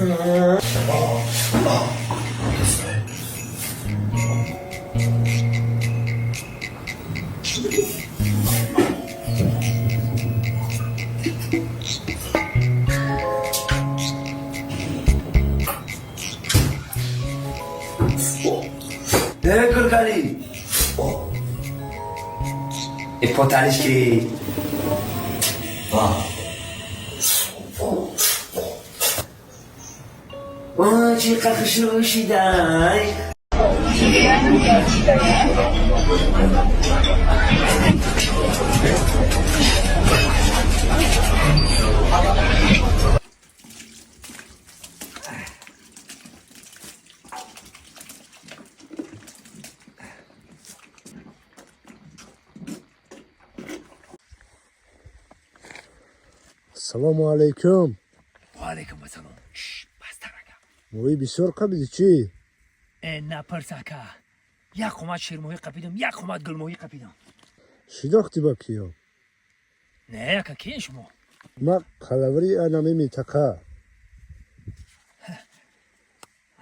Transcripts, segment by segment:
گلگلی پتنش کی آه چی قخش شیدای. Салому алайкум. Ва алайкум ассалом. Бастар ака. Моҳӣ бисёр қабиди чӣ? Э, напарс ака. Як қомат ширмоҳӣ қапидам, як қомат гулмоҳӣ қапидам. Шинохтӣ ба киё? Не, ака, киен шумо? Ма қалаври анами минтақа.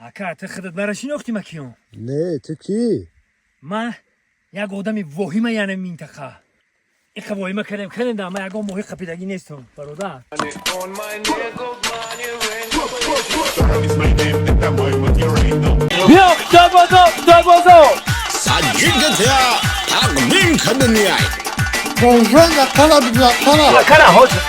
Ака, ту худат мара шинохтӣ, ма киём? Не, ту кӣ? Ман як одами воҳима яна минтақа. Иқа воҳима кардем, кардем, да ман ягон моҳӣ қапидагӣ нестам, бародар. Биё, Хитой бозор, Хитой бозор! Саҷидатя тақдим кардания. Кара, ҳозир.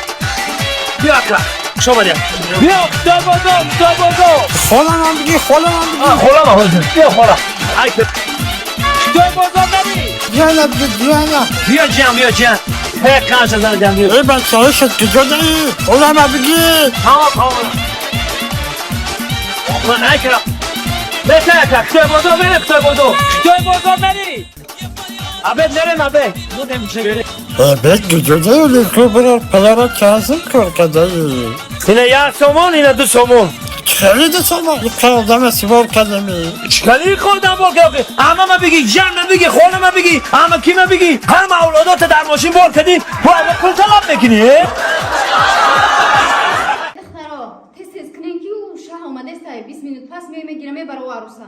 Биё, ака, хуш омадед. Биё, Хитой бозор, Хитой бозор! Холамам биги, холамам биги. Холама ҳозир. Биё, хола. Ай, Хитой бозор нари! Ҷана биги, ҷана. Биё, ҷам, биё, ҷам. Ҳе, қанша зан ҷам, биё. Эй, бачаҳо шуд, куҷо даи? Холама биги. Тамом, тамом. Ман айкара. Бета, ака, Хитой бозор мерем, Хитой бозор. Хитой бозор нари! Абед мерем, абед. Будем чӣ? Бед куҷо даи? Ку бира палара чазм кор кадаи. Ина 1 сомон, ина 2 сомон. Хеле 2 сомон. Иқа одама сивор кадами. Чикали хӯрдам бор кардӣ? Ҳамама биги, ҷамна биги, хонама биги, ҳама кима биги, ҳама авлодота дар мошин бор кардӣ, бо ама пул талаб мекунӣ, э? Духтаро, тез тез кунен, ки ӯ шаҳ омадестай, 20 минут пас мегира, мебара ӯ арӯса.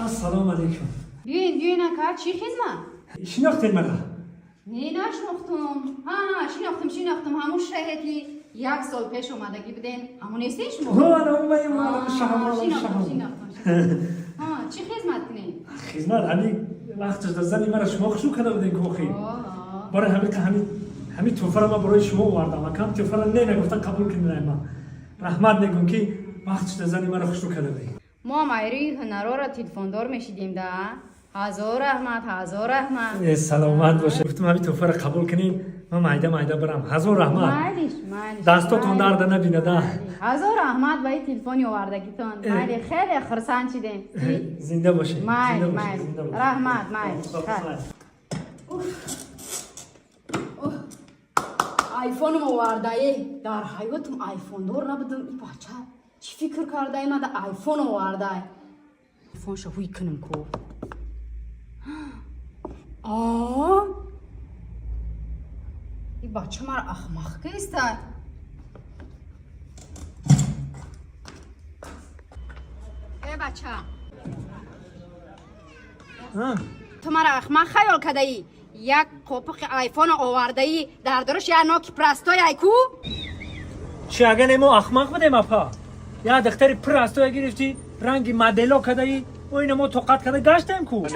Ассалому алайкум. Биёен, биёен, ака, чӣ хизмат? Шинохтед мара? Не, нашинохтум. Ҳа, шинохтум, шинохтум, ҳамун шаҳе, ки як сол пеш омадагӣ буден, ҳамун нестен шумо? Шинохтум, шинохтум. Ҳа, чӣ хизмат кунем? Хизмат ҳами вақташ да зани мара шумо хушрӯ карда будем кохи. Барои ҳами ҳами тӯҳфаро ман барои шумо овардам. Акам тӯҳфаро не нагуфта қабул кунед ман. Раҳмат мегӯм, ки вақташ да зани мара хушрӯ карда будем. Мо ҳам айрӯи ҳунарҳоро телефондор мешидем да. Ҳазор раҳмат, ҳазор раҳмат. Э, саломат бошед. Гуфтам, ҳами тӯҳфаро қабул кунед, ман майда майда барам. Ҳазор раҳмат. Майлиш, майлиш. Дастотон дарда набинада. Ҳазор раҳмат ба ин телефони овардагитон. Майли, хеле хурсанд шидем. Зинда бошед. Майли, зинда бошед, майли. Зинда бошед. Раҳмат, майли. Хоб, Хай. Айфоном овардае. Дар ҳаётам айфондор набудам. И бача чӣ фикр кардаи, мада айфон овардай? Айфонша ҳуй кунам ку. А и бача мара ахмақ кистай. Э, бача, ту мара ахмақ хаёл кадаӣ? Як қопиқи айфона овардаӣ, дар дуруш як ноки простой ай ку. Чи, агар мо ахмақ будем, апа? Як духтари простой гирифтӣ, ранги модело кадаи, мо ина мо тоқат када гаштем ку.